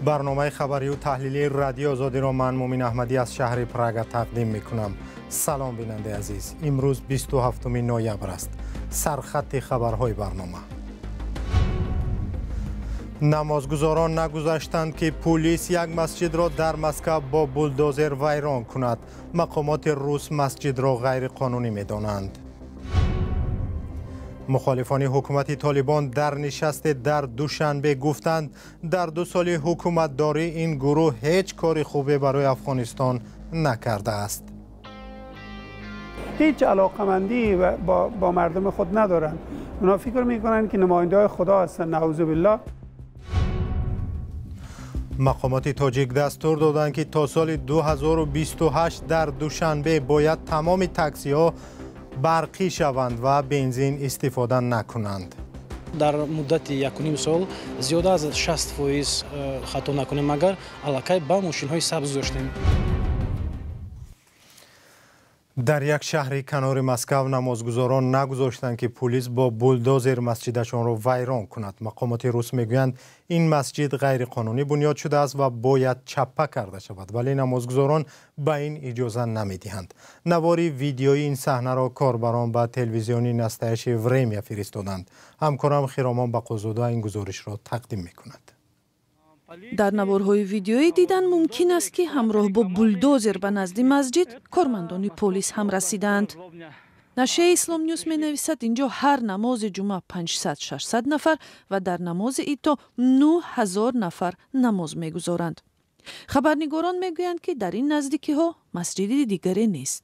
Барномаи хабарию таҳлилии Радиои Озодиро ман, Мумин Аҳмадӣ, аз шаҳри Прага тақдим мекунам. Салом, бинандаи азиз. Имрӯз 27 ноябр аст. Сархатти хабарҳои барнома. Намозгузорон нагузаштанд, ки пулис як масҷидро дар Москав бо булдозер вайрон кунад. Мақомоти рус масҷидро ғайриқонунӣ медонанд. Мухолифони ҳукумати Толибон дар нишасте дар Душанбе гуфтанд, дар 2 соли ҳукуматдорӣ ин гурӯҳ ҳеҷ кори хубе барои Афғонистон накардааст. Ҳеҷ алоқамандӣ бо мардуми худ надоранд. Онҳо фикр мекунанд, ки намояндаҳои Худо ҳастанд, наъузу биллаҳ. Мақомоти тоҷик дастур доданд, ки то соли 2028 дар Душанбе бояд тамоми таксиҳо барқӣ шаванд ва бензин истифода накунанд. Дар муддати 1,5 сол зиёда аз 60%, хато накунем агар, аллакай ба мошинҳои сабз доштем. Дар як шаҳри канори Москав намозгузорон нагузоштанд, ки пулис бо булдозер масҷидашонро вайрон кунад. Мақомоти рус мегӯянд, ин масҷид ғайриқонунӣ бунёд шудааст ва бояд чаппа карда шавад, вале намозгузорон ба ин иҷоза намедиҳанд. Навори видеои ин саҳнаро корбарон ба телевизиони Настоящее Время фиристоданд. Ҳамкорам Хиромон Бақозода ин гузоришро тақдим мекунад. Дар наворҳои видеоӣ дидан мумкин аст, ки ҳамроҳ бо булдозер ба назди масҷид кормандони полис ҳам расидаанд. Нашрияи Ислом Нюс менависад, инҷо ҳар намози ҷумъа 500-600 нафар ва дар намози ид то 9000 нафар намоз мегузоранд. Хабарнигорон мегӯянд, ки дар ин наздикиҳо масҷиди дигаре нест.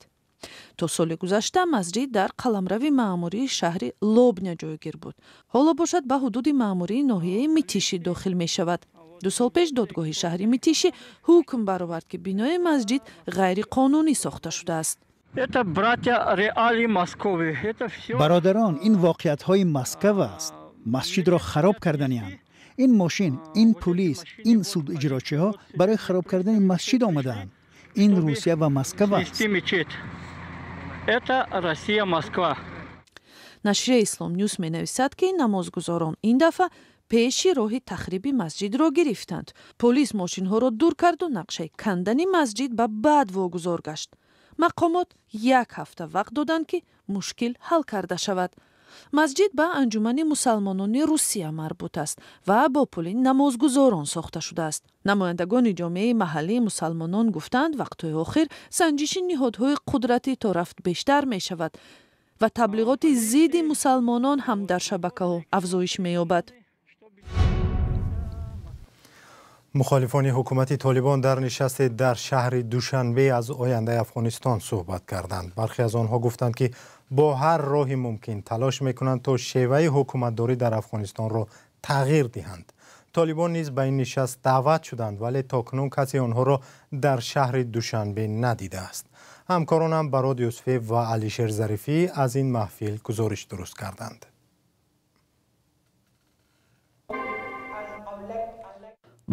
То соли гузашта масҷид дар қаламрави маъмурии шаҳри Лобня ҷойгир буд. Ҳоло бошад, ба ҳудуди маъмурии ноҳияи Митиши дохил мешавад. 2 сол пеш додгоҳи шаҳри Митиши ҳукм баровард, ки бинои масҷид ғайриқонунӣ сохта шудааст. Бародарон, ин воқеиятҳои Москав аст. Масҷидро хароб карданианд. Ин мошин, ин пулис, ин судиҷрочиҳо барои хароб кардани масҷид омадаанд. Ин Русия ва Москав аст. Нашрияи Ислом Нюс менависад, ки намозгузорон ин дафъа пеши роҳи тахриби масҷидро гирифтанд. Полис мошинҳоро дур карду нақшаи кандани масҷид ба баъд вогузор гашт. Мақомот як ҳафта вақт доданд, ки мушкил ҳал карда шавад. Масҷид ба Анҷумани мусалмонони Русия марбут аст ва бо пули намозгузорон сохта шудааст. Намояндагони ҷомеаи маҳаллии мусалмонон гуфтанд, вақтҳои охир санҷиши ниҳодҳои қудратӣ то рафт бештар мешавад ва таблиғоти зидди мусалмонон ҳам дар шабакаҳо афзоиш меёбад. Мухолифони ҳукумати Толибон дар нишасте дар шаҳри Душанбе аз ояндаи Афғонистон суҳбат карданд. Бархе аз онҳо гуфтанд, ки бо ҳар роҳи мумкин талош мекунанд, то шеваи ҳукуматдорӣ дар Афғонистонро тағйир диҳанд. Толибон низ ба ин нишаст даъват шуданд, вале то кунун касе онҳоро дар шаҳри Душанбе надидааст. Ҳамкоронам Барод Юсуфев ва Алишер Зарифӣ аз ин маҳфил гузориш дуруст карданд.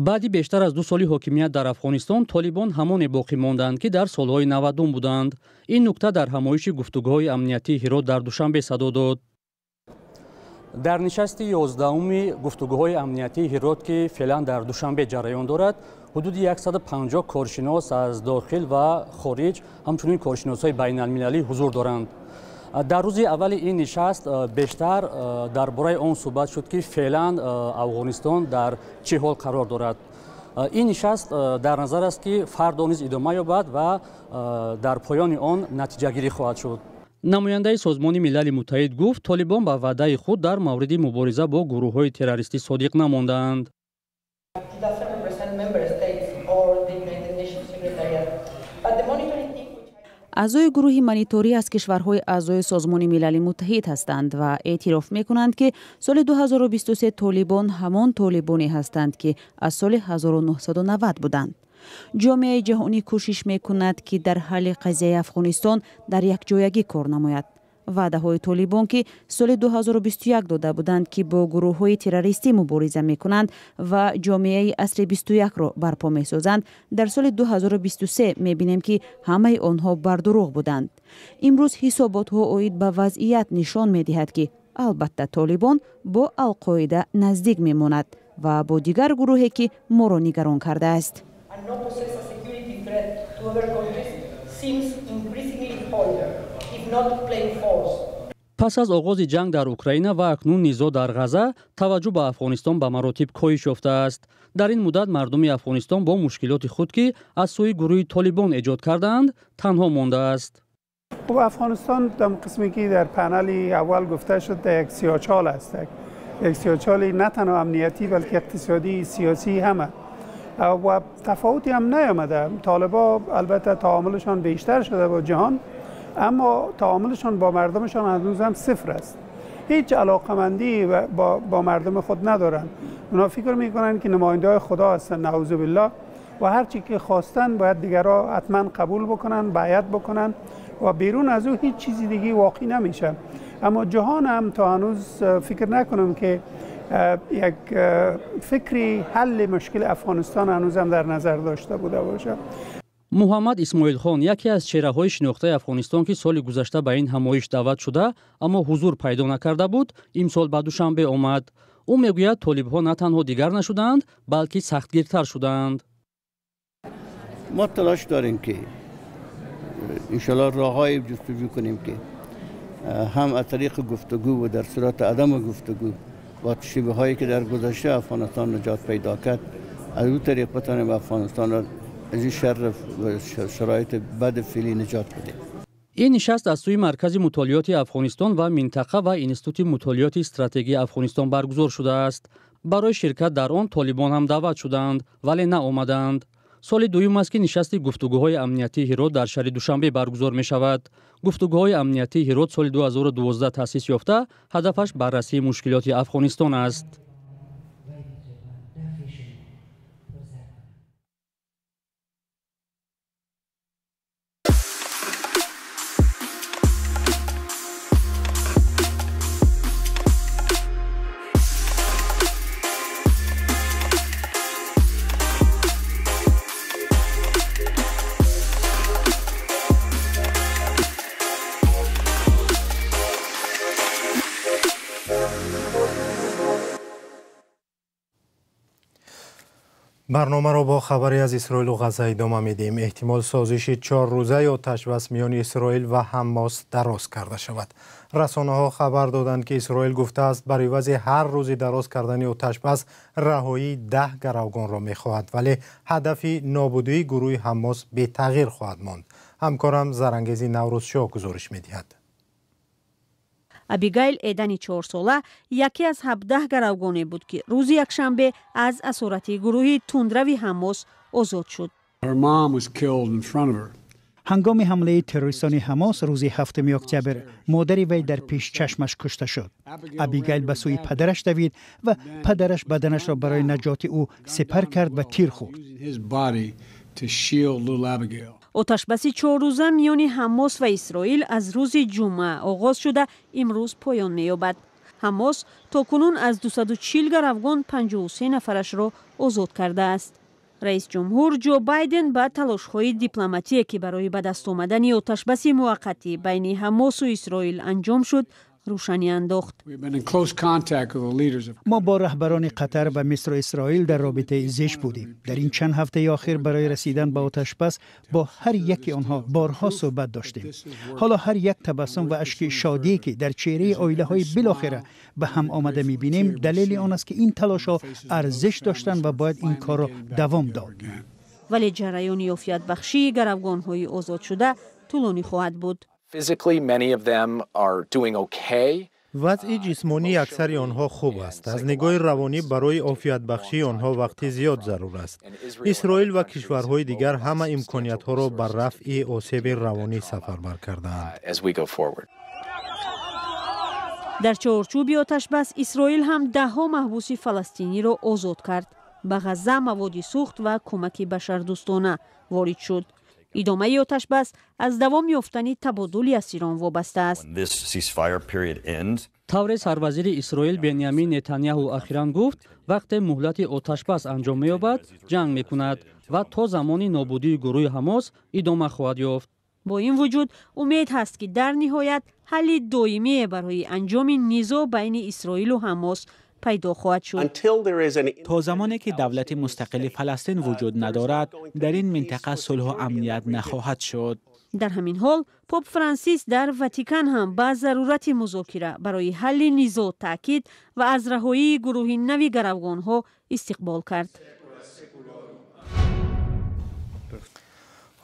Баъди бештар аз 2 соли ҳокимият дар Афғонистон, Толибон ҳамоне боқӣ монданд, ки дар солҳои 90 буданд. Ин нукта дар ҳамоиши гуфтугӯҳои амниятии Ҳирот дар Душанбе садо дод. Дар нишасти 11-уми гуфтугӯҳои амниятии Ҳирот, ки феълан дар Душанбе ҷараён дорад, ҳудуди 150 коршинос аз дохил ва хориҷ, ҳамчунин коршиносҳои байналмилалӣ ҳузур доранд. Дар рӯзи аввали ин нишаст бештар дар бораи он суҳбат шуд, ки феълан Афғонистон дар чӣ ҳол қарор дорад. Ин нишаст дар назар аст, ки фардо низ идома ёбад ва дар поёни он натиҷагирӣ хоҳад шуд. Намояндаи Созмони Милали Муттаҳид гуфт, Толибон ба ваъдаи худ дар мавриди мубориза бо гурӯҳҳои террористӣ содиқ намондаанд. Аъзои гурӯҳи мониторӣ аз кишварҳои аъзои Созмони Милали Муттаҳид ҳастанд ва эътироф мекунанд, ки соли 2023 толибон ҳамон толибоне ҳастанд, ки аз соли 1990 буданд. Ҷомеаи ҷаҳонӣ кӯшиш мекунад, ки дар ҳалли қазияи Афғонистон дар якҷоягӣ кор намояд. Ваъдаҳои толибон, ки соли 2021 дода буданд, ки бо гурӯҳҳои террористӣ мубориза мекунанд ва ҷомеаи асри 21-ро барпо месозанд, дар соли 2023 мебинем, ки ҳамаи онҳо бардурӯғ буданд. Имрӯз ҳисоботҳо оид ба вазъият нишон медиҳад, ки албатта Толибон бо Алқоида наздик мемонад. Ва бо дигар гурӯҳе, ки моро нигарон кардааст. Пас аз оғози ҷанг дар Украина ва акнун низоъ дар Ғаза, таваҷҷӯҳ ба Афғонистон ба маротиб коҳиш ёфтааст. Дар ин муддат мардуми Афғонистон бо мушкилоти худ, ки аз сӯи гурӯҳи Толибон эҷод кардаанд, танҳо мондааст. خب، افغانستان در قسمی که در پنل اول گفته شد در یک سیاه‌چال است، یک سیاه‌چال نه تنها امنیتی، بلکه اقتصادی، سیاسی، همه و تفاوتی هم نیامده. طالبا البته تعاملشان بیشتر شده با جهان، اما تعاملشان با مردمشان هنوز هم صفر است. هیچ علاقمندی با مردم خود ندارند. اونا فکر میکنن که نماینده های خدا هستن، نعوذ بالله، و هر چی که خواستن باید دیگرها حتما قبول بکنن، بیعت بکنن و بیرون از او هیچ چیزی دیگه واقع نمیشه. اما جهان هم تا هنوز فکر نکنم که یک فکری حل مشکل افغانستان هنوز هم در نظر داشته بوده باشه. Муҳаммад Исмоилхон, яке аз чеҳраҳои шинохтаи Афғонистон, ки соли гузашта ба ин ҳамоиш даъват шуда, аммо ҳузур пайдо накарда буд, имсол ба Душанбе омад. Ӯ мегӯяд, толибҳо на танҳо дигар нашудаанд, балки сахтгиртар шудаанд. Мо талош дорем, ки иншаллоҳ роҳҳое ҷустуҷӯ кунем, ки ҳам аз тариқи гуфтугӯ ва дар сурати عدم гуфтугӯ با شیوه که در گذشته افغانستان نجات پیدا کرد، از او طریق بتانیم افغانستان را از این شر شرایط بد فعلی نجات بدیم. Ин нишаст аз сӯи Маркази мутолиоти Афғонистон ва минтақа ва Институти мутолиоти стратегии Афғонистон баргузор шудааст. Барои ширкат дар он толибон ҳам даъват шудаанд, вале наомаданд. Соли дуюм аст, ки нишасти гуфтугӯҳои амниятии Ҳирот дар шаҳри Душанбе баргузор мешавад. Гуфтугӯҳои амниятии Ҳирот соли 2012 таъсис ёфта, ҳадафаш баррасии мушкилоти Афғонистон аст. Барномаро бо хабаре аз Исроилу Ғазза идома медиҳем. Эҳтимол созиши 4-рӯзаи оташбас миёни Исроил ва Ҳаммос дароз карда шавад. Расонаҳо хабар доданд, ки Исроил гуфтааст, бар ивази ҳар рӯзи дароз кардани оташбас раҳоии 10 гаравгонро мехоҳад, вале ҳадафи нобудии гурӯҳи Ҳаммос бетағйир хоҳад монд. Ҳамкорам Зарангези Наврӯзшоҳ гузориш медиҳад. Абигайл Эдани 4-сола яке аз 17 гаравгоне буд, ки рӯзи якшанбе аз асорати гурӯҳи тундрави Ҳамос озод шуд. Ҳангоми ҳамлаи террористони Ҳамос рӯзи 7 октябр модари вай дар пеш чашмаш кушта шуд. Абигайл ба сӯи падараш давид ва падараш баданашро барои наҷоти ӯ сипар кард ва тир хӯрд. Оташбаси 4-рӯза миёни Ҳамос ва Исроил аз рӯзи ҷумъа оғоз шуда, имрӯз поён меёбад. Ҳамос то кунун аз 240 гаравгон 53 нафарашро озод кардааст. Раис ҷумҳур Ҷо Байден ба талошҳои дипломатие, ки барои ба даст омадани оташбаси муваққатӣ байни Ҳамосу Исроил анҷом шуд, рӯшанӣ андохт. Мо бо раҳбарони Қатар ва Мисру Исроил дар робитаи зич будем. Дар ин чанд ҳафтаи охир барои расидан ба оташбас бо ҳар яки онҳо борҳо суҳбат доштем. Ҳоло ҳар як табассум ва ашки шодие, ки дар чеҳраи оилаҳои билохира ба ҳам омада мебинем, далели он аст, ки ин талошҳо арзиш доштанд ва бояд ин корро давом дод. Вале ҷараёни офиятбахшии гаравгонҳои озодшуда тӯлонӣ хоҳад буд. Вазъи ҷисмонии аксари онҳо хуб аст. Аз нигоҳи равонӣ барои офиятбахшии онҳо вақти зиёд зарур аст. Исроил ва кишварҳои дигар ҳама имкониятҳоро бар рафъи осеби равонӣ сафарбар кардаанд. Дар чорчӯби оташбас Исроил ҳам даҳҳо маҳбуси фаластиниро озод кард. Ба Ғазза маводи сӯхт ва кӯмаки башардӯстона ворид шуд. Идомаи оташбас аз давом ёфтани табодули асирон вобаста аст. Тавре сарвазири Исроил Бенямин Нетаняҳу ахиран гуфт, вақте муҳлати оташбас анҷом меёбад, ҷанг мекунад ва то замони нобудии гурӯҳи Ҳамос идома хоҳад ёфт. Бо ин вуҷуд умед ҳаст, ки дар ниҳоят ҳалли доимие барои анҷоми низоъ байни Исроилу Ҳамос пайдо хоҳад шуд. То замоне ки давлати мустақили Фаластин вуҷуд надорад, дар ин минтақа сулҳу амният нахоҳад шуд. Дар ҳамин ҳол Поп Франсис дар Ватикан ҳам ба зарурати музокира барои ҳалли низоъ таъкид ва аз раҳоии гурӯҳи нави гаравгонҳо истиқбол кард.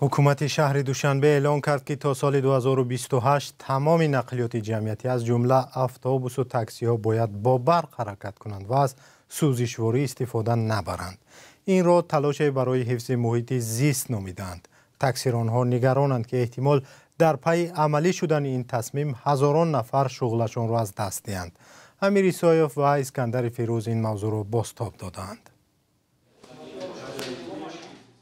Ҳукумати шаҳри Душанбе эълон кард, ки то соли 2028 тамоми нақлиёти ҷамъиятӣ, аз ҷумла автобусу таксиҳо, бояд бо барқ ҳаракат кунанд ва аз сӯзишворӣ истифода набаранд. Инро талоше барои ҳифзи муҳити зист номидаанд. Таксиронҳо нигаронанд, ки эҳтимол дар пайи амалӣ шудани ин тасмим ҳазорон нафар шуғлашонро аз даст диҳанд. Амир Исоев ва Искандари Фирӯз ин мавзӯъро бозтоб додаанд.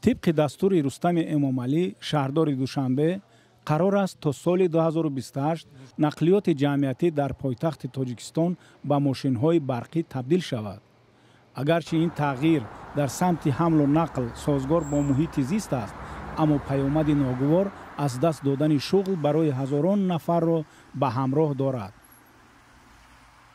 Тибқи дастури Рустами Эмомалӣ, шаҳрдори Душанбе, қарор аст то соли 2028 нақлиёти ҷамъиятӣ дар пойтахти Тоҷикистон ба мошинҳои барқӣ табдил шавад. Агарчи ин тағйир дар самти ҳамлу нақл созгор бо муҳити зист аст, аммо паёмади ногувор аз даст додани шуғл барои ҳазорон нафарро ба ҳамроҳ дорад.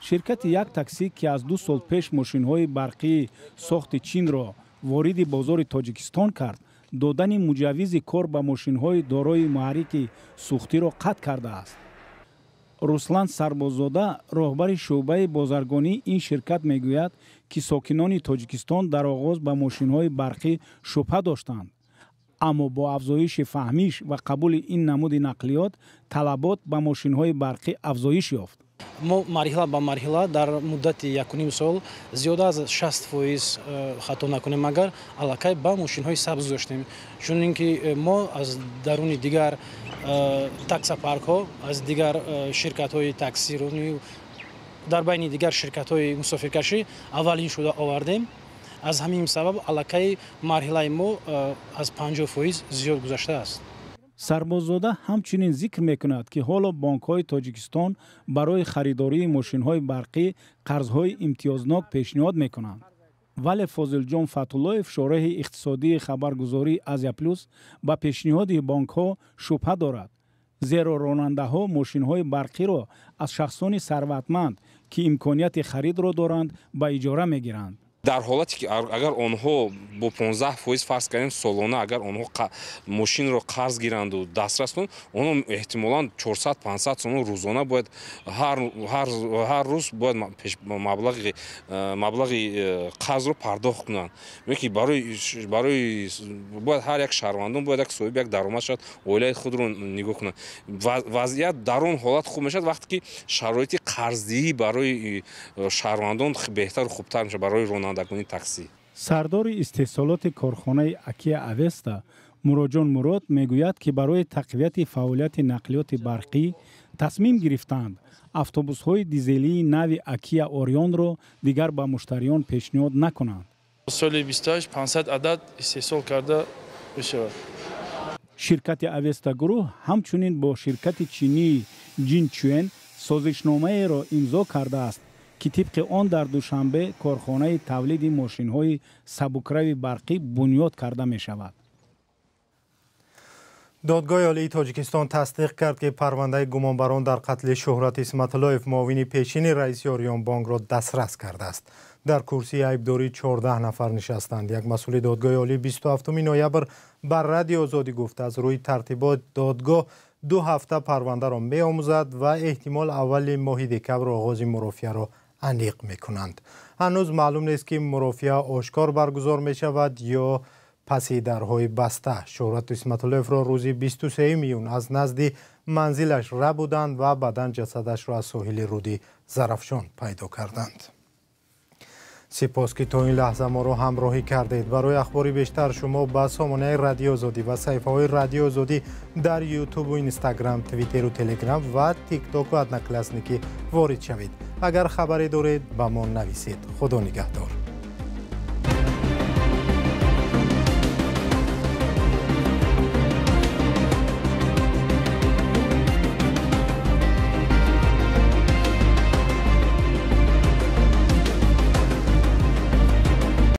Ширкати Як таксӣ, ки аз 2 сол пеш мошинҳои барқии сохти Чинро вориди бозори Тоҷикистон кард, додани муҷаввизи кор ба мошинҳои дорои муҳаррики сӯхтиро қатъ кардааст. Руслан Сарбоззода, роҳбари шӯъбаи бозаргонии ин ширкат, мегӯяд, ки сокинони Тоҷикистон дар оғоз ба мошинҳои барқӣ шубҳа доштанд, аммо бо афзоиши фаҳмиш ва қабули ин намуди нақлиёт талабот ба мошинҳои барқӣ афзоиш ёфт. Мо марҳила ба марҳила дар муддати 1,5 сол зиёда аз 60%, хато накунем агар, аллакай ба мошинҳои сабз гузоштем. Чун ин ки мо аз даруни дигар таксопаркҳо, аз дигар ширкатҳои таксиронӣ, дар байни дигар ширкатҳои мусофиркашӣ аввалин шуда овардем. Аз ҳамин сабаб аллакай марҳилаи мо аз 50% зиёд гузаштааст. Сарбоззода ҳамчунин зикр мекунад, ки ҳоло бонкҳои Тоҷикистон барои харидории мошинҳои барқӣ қарзҳои имтиёзнок пешниҳод мекунанд. Вале Фозилҷон Фатуллоев, шореҳи иқтисодии хабаргузории Азия Плюс, ба пешниҳоди бонкҳо шубҳа дорад, зеро ронандаҳо мошинҳои барқиро аз шахсони сарватманд, ки имконияти харидро доранд, ба иҷора мегиранд. Дар ҳолате ки агар онҳо бо 15% фарз кардем солона, агар онҳо мошинро қарз гиранду дастрас кунанд, онҳо эҳтимолан 400-500 сомон рӯзона бояд ҳар рӯз бояд маблағи қарзро пардохт кунанд. Ки барои бояд ҳар як шаҳрвандон бояд як соҳиби як даромад шавад, оилаи худро нигоҳ кунад. Вазъият дар он ҳолат хуб мешавад, вақте ки шароити қарздиҳӣ барои шаҳрвандон беҳтару хубтар мешавад барои ронанда. Сардори истеҳсолоти корхонаи Акия Авеста Муроҷон Мурод мегӯяд, ки барои тақвияти фаъолияти нақлиёти барқӣ тасмим гирифтаанд автобусҳои дизелии нави Акия Орионро дигар ба муштариён пешниҳод накунанд. Соли 28 500 адад истеҳсол карда мешавад. Ширкати Авеста гурӯҳ ҳамчунин бо ширкати чинии Ҷинчуэн созишномаеро имзо кардааст, ки тибқи он дар Душанбе корхонаи тавлиди мошинҳои сабукрави барқӣ бунёд карда мешавад. Додгоҳи Олии Тоҷикистон тасдиқ кард, ки парвандаи гумонбарон дар қатли Шӯҳрат Исматуллоев, муовини пешини раиси Ориёнбонкро дастрас кардааст. Дар курсии айбдорӣ 14 нафар нишастанд. Як масъули додгоҳи олӣ 27 ноябр ба Радио Озодӣ гуфт, аз рӯи тартибот додгоҳ 2 ҳафта парвандаро меомӯзад ва эҳтимол аввали моҳи декабр оғози мурофиаро аниқ мекунанд. Ҳанӯз маълум нест, ки мурофиа ошкор баргузор мешавад ё паси дарҳои баста. Шӯҳрат Исматуллоевро рӯзи 23 июн аз назди манзилаш рабуданд ва баъдан ҷасадашро аз соҳили руди Зарафшон пайдо карданд. Сипос, ки то ин лаҳза моро ҳамроҳӣ кардед. Барои ахбори бештар шумо ба сомонаи Радио Озодӣ ва саҳифаҳои Радио Озодӣ дар Ютубу Инстаграм, Твиттеру Телеграм ва Тиктоку Одноклассники ворид шавед. Агар хабаре доред, ба мо нависед. Худо нигаҳдор.